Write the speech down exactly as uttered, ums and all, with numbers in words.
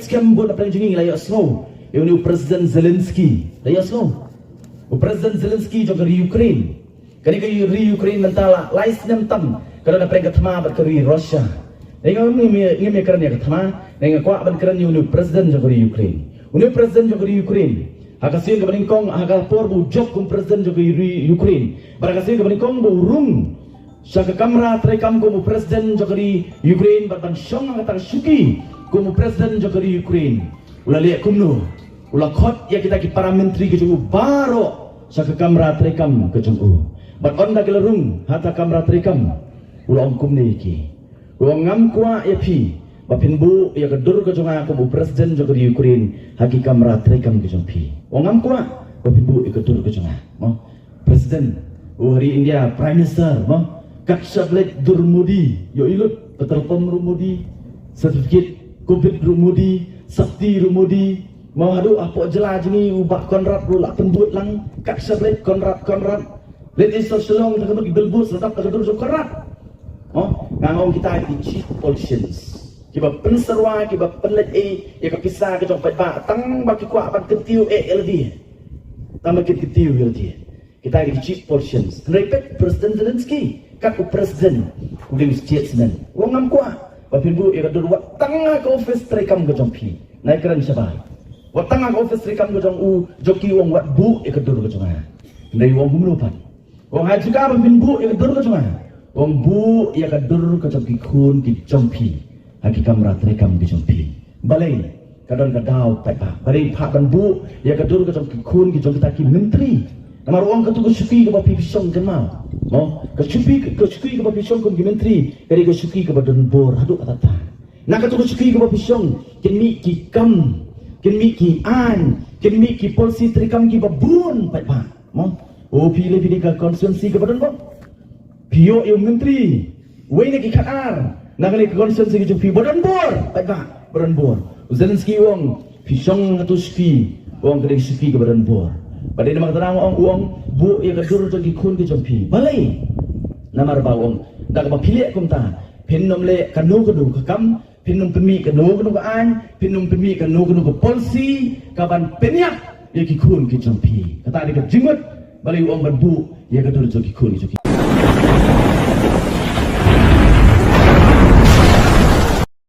Skhem bun na pdeng jong ngi la ïohsngew ïa une u President Zelensky. La ïohsngew u President Zelensky jong ka ri Ukraine. Kane ka ri Ukraine mynta la lai snem tam ka don na pdeng ka thma bad ka ri Russia. Ngi ngim ïa kren ïa ka thma, ngi kwah ban kren ïa une u President jong ka ri Ukraine. Une u President jong ka ri Ukraine, ha ka sien kaba nyngkong, ha ka por ba u jop kum President jong ka ri Ukraine, bad ha ka sien kaba nyngkong ba u rung sha ka kamra treikam kum u President jong ka ri Ukraine bad ban shong ha kata ka shuki kum u President jong ka ri Ukraine, u la leh kumno? U la khot ïa kita ki para myntri ka jong u baroh sha ka kamra treikam ka jong u. Bad ynda ki la rung ha kata ka kamra treikam, u la ong kumne ïa ki. U ong, ngam kwah ïa phi ba phin buh ïa ka dur ka jong nga kum u President jong ka ri Ukraine ha ki kamra treikam ka jong phi. U ong, ngam kwah ba phin buh ïa ka dur ka jong nga. Mo, President u ha ri India, Prime Minister, mo, kat shap leit dur Modi, ïoh i lut, petrol pump ruh Modi, certificate covid ruh Modi, sakti ruh Modi. Mo, haduh hapoh jylla jong ngi u Bah Conrad ruh la pynbud lang, kat shap leit Conrad, Conrad. Leit i sha Shillong, tang ka mut ki billboard la dap da ka dur jong u Conrad. Mo, nga ong kita ki cheap politicians kiba pynsyrwa, kiba pynleit ei ïa ka pisa ka jong paidbah tang ba ki kwah ban kyntiew eh ïa lade. Tang ba ki kyntiew ïa lade. Kita ki cheap politicians. Hynrei peit President Zelensky, kat u President, u dei u statesman. U ong, ngam kwah ba phin buh ïa ka dur wat tang ha ka office treikam ka jong phi. Nai kren shabar. Wat tang ha ka office treikam ka jong u, jong ki, u ong, wat buh ïa ka dur ka jong nga. Hynrei u ong kumno pat? U ong, ha jaka ba phin buh ïa ka dur ka jong nga, u ong, buh ïa ka dur ka jong ki khun ki jong phi ha ki kamra treikam ki jong phi. Balei? Ka don ka daw paidbah. Balei phah ban buh ïa ka dur ka jong ki khun ki jong kita ki myntri? Namar u ong, katu ka shuki kaba phi shong, kynmaw, mo, ka shuki, ka shuki kaba phi shong kum ki myntri ka dei ka shuki kaba don bor haduh katta. Na katu ka shuki kaba phi shong kin mih ki kam, kin mih ki aiñ, kin mih ki policy treikam kiba bun paidbah. Mo, o phi leh, phi dei ka constituency kaba don bor. Phi ïoh ïa u myntri uwei na ki khatar na kane ka constituency ka jong phi ba don bor, paidbah, ba don bor. U Zelensky u ong, phi shong ha katu ka shuki, u ong, ka dei ka shuki kaba don bor. Bad dei namar kata nga ong, u ong, buh ïa ka dur jong ki khun ki jong phi. Balei? Namar ba u ong, da kaba phi leh kumta, phin ym leh kano kano ka kam, phin ym pynmih kano kano ka aiñ, phin ym pynmih kano kano ka policy kaban pynïap ïa ki khun ki jong phi. Kata dei ka jingmut balei u ong ban buh ïa ka dur jong ki khun ki jong phi.